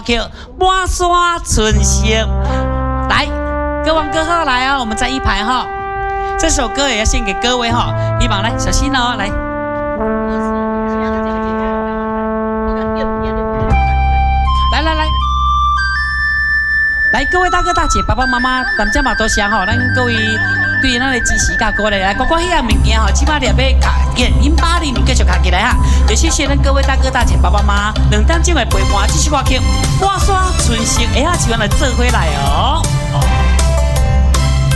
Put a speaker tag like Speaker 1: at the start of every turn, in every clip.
Speaker 1: 歌曲《滿山春色》。來，歌王歌后來哦，我們在一排哈。這首歌也要獻給各位哈，希望來小心哦，來。來來來，來各位大哥大姐、爸爸媽媽，大家嘛多謝吼，咱各位對咱的支持佮鼓勵來，歌歌彼個物件吼，這擺掠欲卡緊，080繼續敲起來哈，也謝謝咱各位大哥大姐、爸爸媽媽2點鐘的陪伴，這首歌曲《滿山春色》會曉唱來做伙來哦。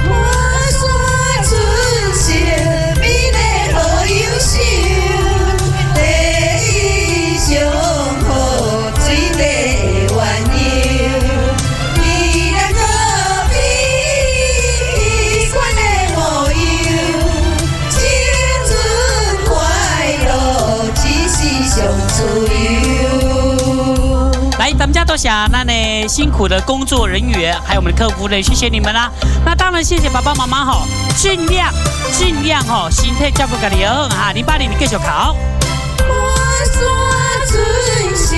Speaker 2: 滿山春色，美麗好優秀，第一上好水麗的鸳鸯，美難可比彼款的模樣，青春快樂只是上自由。
Speaker 1: 來，咱們家多謝咱的辛苦的工作人員，還有我們的客服人員，謝謝你們啦。那當然謝謝爸爸媽媽吼，盡量盡量吼，身體照顧家己好哈。080你繼續敲。
Speaker 2: 滿山春色，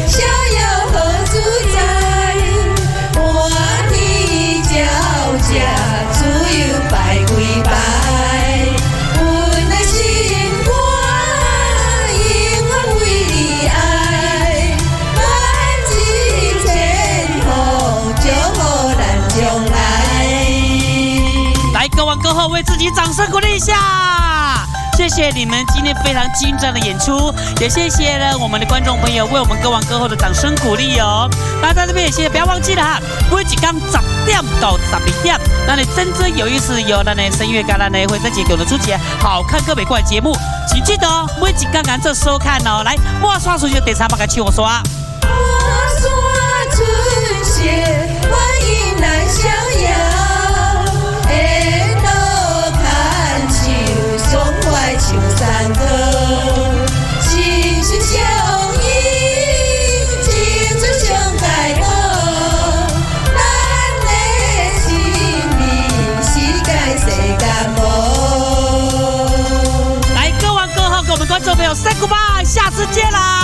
Speaker 2: 逍遙好自在，歡天鳥食，自由拜幾擺，阮的心肝永遠為你愛，萬紫千紅，祝福咱將來。
Speaker 1: 來，歌王歌后為自己掌聲鼓勵一下。謝謝你們今天非常精湛的演出，也謝謝呢我們的觀眾朋友為我們歌王歌后的掌聲鼓勵哦。那在這邊也謝謝，不要忘記了哈，每一天10點到12點，咱的真真有意思，由咱的聲樂佮咱的慧珍姐共同主持，好看個美怪節目，請記得哦，每一天按這收看哦。來，滿山春色第三擺共唱煞。
Speaker 2: 滿山春色，歡迎咱逍遙，緣路牽手，爽快唱山歌，心心相印，青春上蓋好，咱的生命世界世間無。
Speaker 1: 來，歌王歌后，跟我們觀眾朋友 say goodbye，下次見啦！